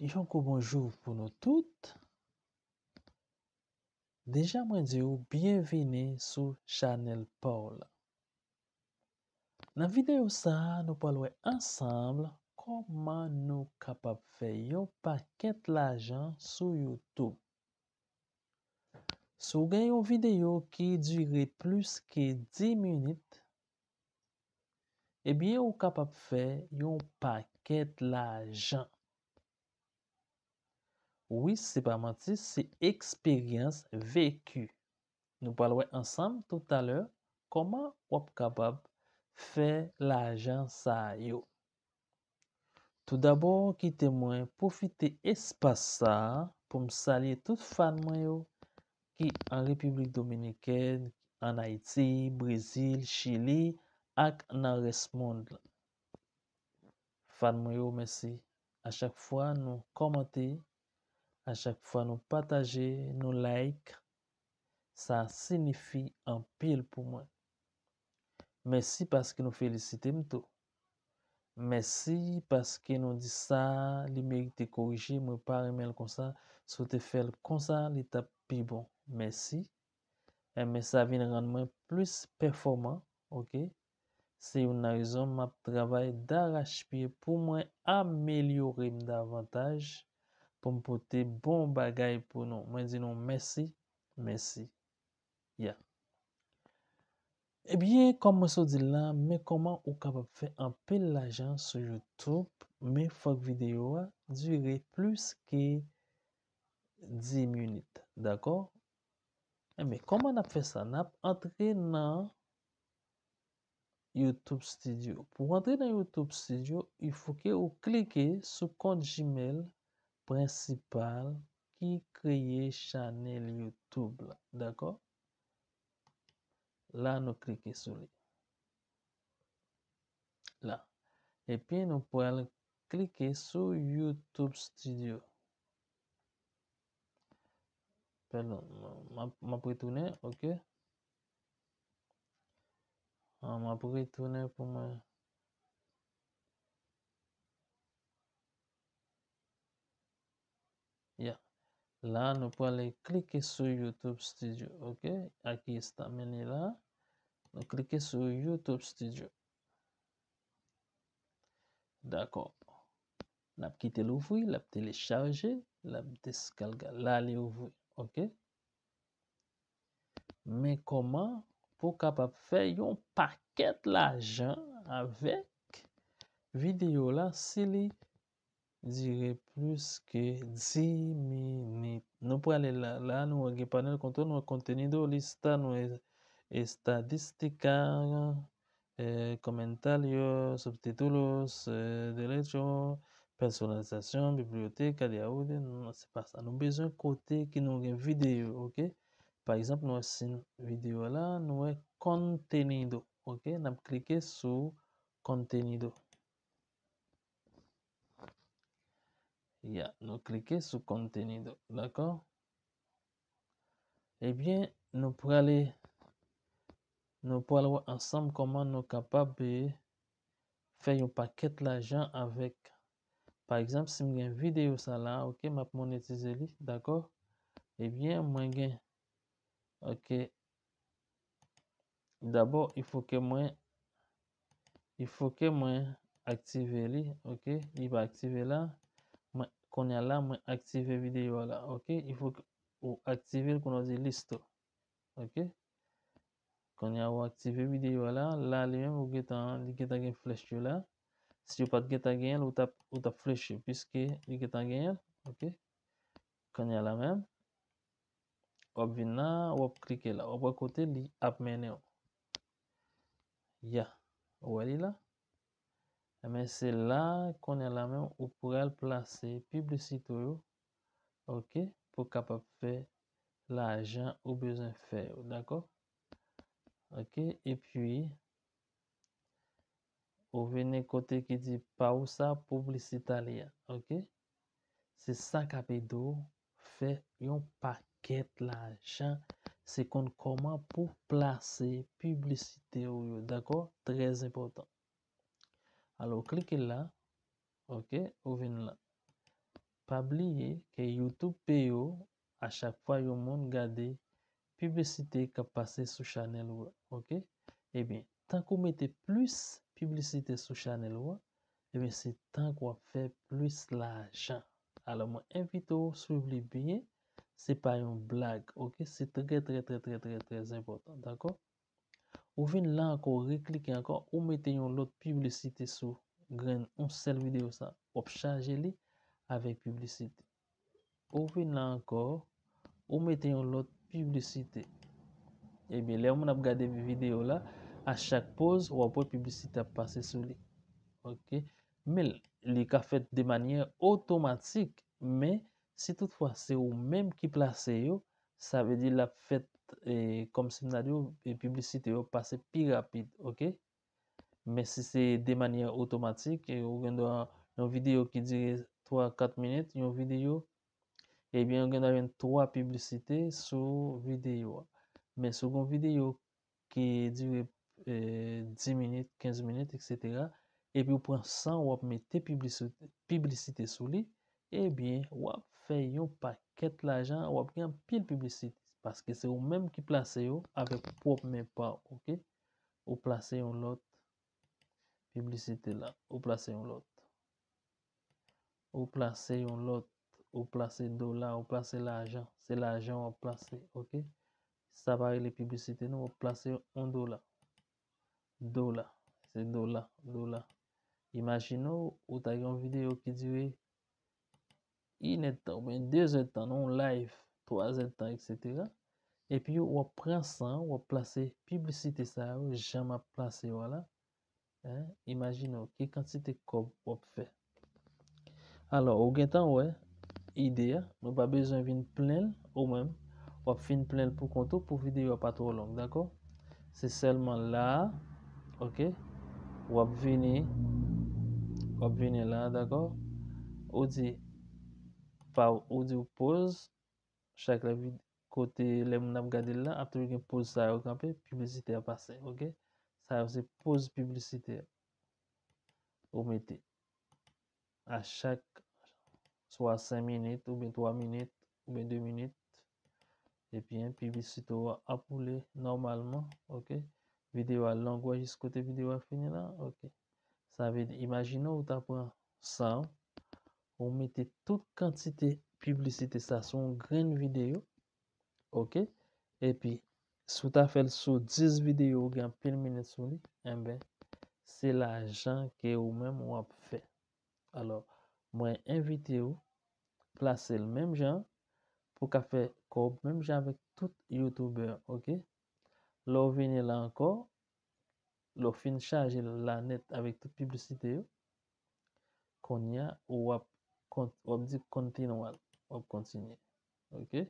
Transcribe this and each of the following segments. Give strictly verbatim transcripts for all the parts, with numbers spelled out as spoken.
Yon gwo bonjou pou nou tout. Deja mwen di w byenvini sou chanèl pa w la. Nan videyo sa a, nou pral wè ansanm kòman nou kapab fè yon pakèt lajan sou YouTube. Si w gen yon videyo ki dire plis ke dis minit, ebyen, ou kapab fè yon pakèt lajan. Wi, se pa manti, se eksperyans veki. Nou pral wè ansanm toutalè kòman w ap kapab fè lajan sa yo. Toudabò, kite mwen pwofite espas sa a pou m salye tout fan mwen yo ki an Repiblik Dominikèn, ann Ayiti, Brezil, Chili ak nan rès mond lan. Fan mwen yo, mèsi. A chak fwa nou kòmante, a chak fwa nou pataje, nou like, sa siyifi anpil pou mwen. Mèsi paske nou felisite m tou. Mèsi paske nou di sa, li merite korije, mwen pa renmen l konsa. Si w te fè l konsa, li t ap pi bon. Mèsi. Enben, sa vin rann mwen plis pèfòman, oke? Se youn nan rezon m ap travay darachpye pou mwen amelyore m davantaj, pou m pote bon bagay pou nou. Mwen di nou mèsi, mèsi. Ya. Ebyen, kòm mwen sot di l la, men kòman ou kapab fè anpil lajan sou YouTube, men fòk videyo a dire plis ke dis minit, dakò? Enben, kòman n ap fè sa? N ap antre nan YouTube Studio. Pou w antre nan YouTube Studio, il faut que ou klike sou kont Gmail prensipal ki kreye chanèl YouTube la, dakò? La, nou klike sou li. La. Epi, nou pral klike sou YouTube Studio. Pardon, m ap, m ap retounen, oke. Ah, m ap retounen pou mwen. Ya. La, nou prale klike sou YouTube Studio, oke? Aquí está, men li la. Nou klike sou YouTube Studio. Dakò. N ap kite l ouvri, l ap telechaje, l ap deskalga. La, li ouvri, oke? Men kòman pou w kapab fè yon pakèt lajan avèk videyo la si li dire plis ke dis minit. Nou prale la, la nou wè gen panèl kontwòl, nou wè contenido, lista, nou wè estadística, eh, comentarios, subtítulos, eh, derechos, personalización, biblioteca de audio, non, se pa sa. Nou bezwen kote ki nou gen videyo, oke? Pa egzanp, nou wè sin videyo a la, nou wè contenido, oke? N ap klike sou contenido. Ya, nou klike sou contenido, dakò? Ebyen, nou prale, nou pral wè ansanm kòman nou kapab, eh, fè yon pakèt lajan avèk. Pa egzanp, si m gen videyo sa la, oke, m ap monetize li, dakò? Ebyen, mwen gen, oke, dabò, il faut que mwen, il faut que mwen aktive li, oke? Li pa aktive la. Mwen, kounye a la, mwen aktive videyo a la, oke? Il faut que ou aktive l, kounye a w di listo, oke? Kounye a ou aktive videyo a la, la li menm ou gentan, li gentan gen flèch yo la. Si ou pa t gentan genyen l, ou t ap, ou t ap fleche, piske li gentan genyen l, oke? Kounye a la menm, w ap vin la, w ap klike la, w ap wè kote li ap mennen w. Ya, ou wè li la? Enben, se la, kounye a la menm, ou pral plase piblisite w yo, oke, pou w kapab fè lajan ou bezwen fè yo, dakò? Oke, epi, ou vini kote ki di pausa publicitaria, oke? Se sa k ap ede w fè yon pakèt lajan. Se konn kòman pou plase piblisite w yo, dakò? Trè enpòtan. Alò, ou klike la, oke, ou vin la. pa bliye ke YouTube peye w a chak fwa yon moun gade piblisite k ap pase sou chanèl ou a, oke? Ebyen, tank ou mete plis piblisite sou chanèl ou a, ebyen, se tank w ap fè plis lajan. Alò, mwen envite w swiv li byen. Se pa yon blag, oke? Se trè, trè, trè, trè, trè, trè enpòtan, dakò? Ou vin la ankò, ou reklike ankò, ou mete yon lòt piblisite sou grenn yon sèl videyo sa, w ap chaje li avèk piblisite. Ou vin la ankò, ou mete yon lòt piblisite. Ebyen, lè yon moun ap gade videyo la, a chak poz, w ap wè piblisite ap pase sou li. Oke? Men li ka fèt de manyè otomatik, men si toutfwa se ou menm ki plase yo, sa vle di l ap fèt, e, kòmsi m ta di w, e, piblisite yo pase pi rapid, oke? Men si se de manyè otomatik, e, ou gen dwa yon videyo ki dire twa, kat minit, yon videyo, ebyen, ou gen dwa jwenn twa piblisite sou videyo a. Men si w gen yon videyo ki dire, e, dis minit, kenz minit, etsetera, epi w pran san, w ap mete piblisite, piblisite sou li, ebyen, w ap fè yon pakèt lajan, w ap gen anpil piblisite, paske se ou menm ki plase yo avèk pwòp men pa w, oke? Ou plase yon lòt piblisite la, ou plase yon lòt. Ou plase yon lòt, ou plase dola, ou plase lajan, se lajan w ap plase, oke? Sa pa rele piblisite non, w ap plase yon dola. Dola, se dola, dola. Imajine w, ou ta gen yon videyo ki dire inèdtan oubyen dezèdtan, nan yon live, twazèdtan, etsetera. Epi w ap pran san, w ap plase piblisite sa yo, jan m ap plase yo a la. Hein? Imajine w, ki kantite kòb w ap fè. Alò, ou gentan wè ide a, mwen pa bezwen vin plen l, ou menm, w ap fin plen l pou kont ou pou videyo a pa twò long, dakò? Se sèlman la a, oke? W ap vini, w ap vini la, dakò? Ou di, pa, ou di w poz, chak lè vid-, kote lè moun ap gade l la, ap toujou gen poz sa yo kanpe, piblisite a pase, oke? Sa yo se poz piblisite a. Ou mete a chak swa senk minit, oubyen twa minit, oubyen de minit. Epi, en, piblisite w ap woule nòmalman, oke? Videyo a long, wè jis kote videyo a fini la, oke? Sa vle di, imajine w ta pran san, ou mete tout kantite piblisite sa sou yon grenn videyo, oke? Epi, si w ta fè l sou dis videyo, ou gen anpil minit sou li, enben, se lajan ke ou menm w ap fè. Alò, mwen envite w plase l menm jan pou w ka fè kòb menm jan avèk tout youtubè, oke? Lè w vini la ankò, lè w fin chaje l la nèt avèk tout piblisite yo, kounye a, w ap kont-, w ap di kontinwal, w ap kontinye. Oke?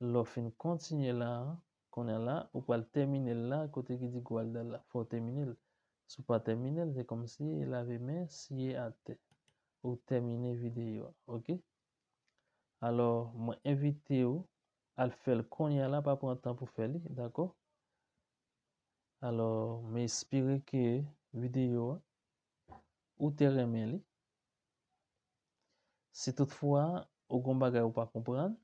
Lè w fin kontinye la a, kounye a la, ou pral tèmine l la, kote ki di Gwaldal la, fò w tèmine l. Si w pa tèmine l, se kòmsi lave men, siye atè. Ou tèmine videyo a, oke? Alò, mwen envite w al fè l kounye a la, pa pran tan pou fè li, dakò? Alò, m espere ke videyo a, ou te renmen li. Si toutfwa ou gon bagay ou pa konprann,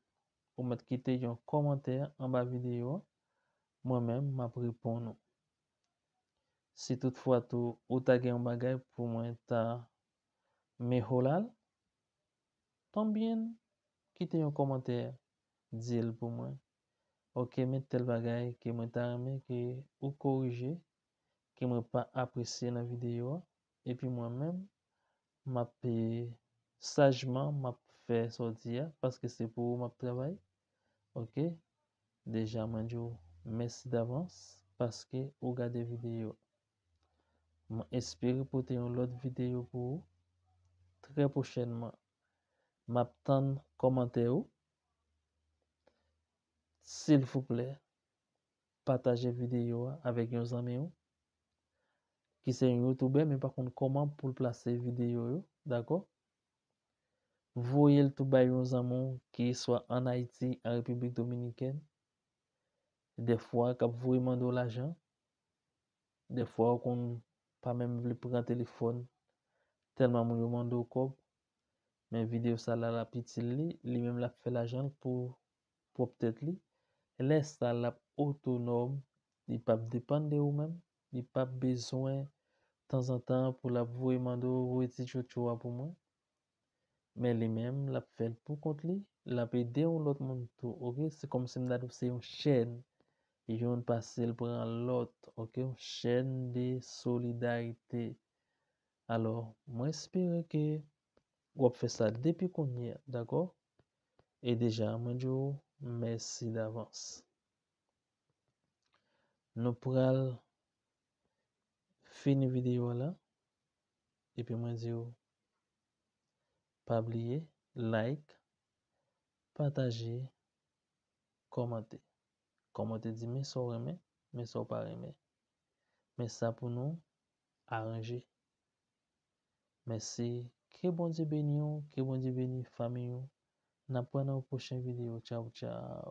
ou mèt kite yon kòmantè anba videyo a, mwen menm m ap reponn ou. Si toutfwa tou ou ta gen yon bagay pou mwen ta mejorá l, también kite yon kòmantè, di l pou mwen. Oke, men tèl bagay ke mwen ta renmen ke ou korije, ke mwen pa apresye nan videyo a, epi mwen menm, m ap, e, sajman, m ap fè sòti a, paske se pou ou m ap travay. Oke? Deja, mwen di w mèsi davans paske ou gade videyo a. Mwen espere pote yon lòt videyo pou ou trè pwochènman. M ap tann kòmantè ou. Silvouplè, pataje videyo a avèk yon zanmi w ki se yon youtubè, men pa konn kòman pou l plase videyo yo, dakò? Voye l tou bay yon zanmi w ki swa ann Ayiti, an Repiblik Dominikèn. Dèfwa, k ap voye mande w lajan. Dèfwa, ou konn pa menm vle pran telefòn, tèlman moun yo mande w kòb. Men videyo sa la, l ap itil li, li menm l ap fè lajan l pou pwòp tèt li. Lè sa l ap otonòm, li p ap depann de ou menm, li p ap bezwen tanzantan pou l ap voye mande w voye ti tchotcho a pou mwen. Men li menm, l ap fè l pou kont li, l ap ede yon lòt moun tou, oke? Se kòmsi m ta di w se yon chèn, youn pase l pran lòt, oke? Yon chèn de solidarite. Alò, mwen espere ke w ap fè sa depi kounye a, dakò? E deja, mwen di w mèsi davans. Nou pral fini videyo a la. Epi mwen di w, pa bliye, like, pataje, kòmante. Kòmante, di men sa w renmen, men sa w pa renmen. Men sa pou nou aranje. Mèsi. Ke Bondye beni w, ke Bondye beni fanmi w. N ap wè nan yon pwochen videyo. Tchaw, tchaw.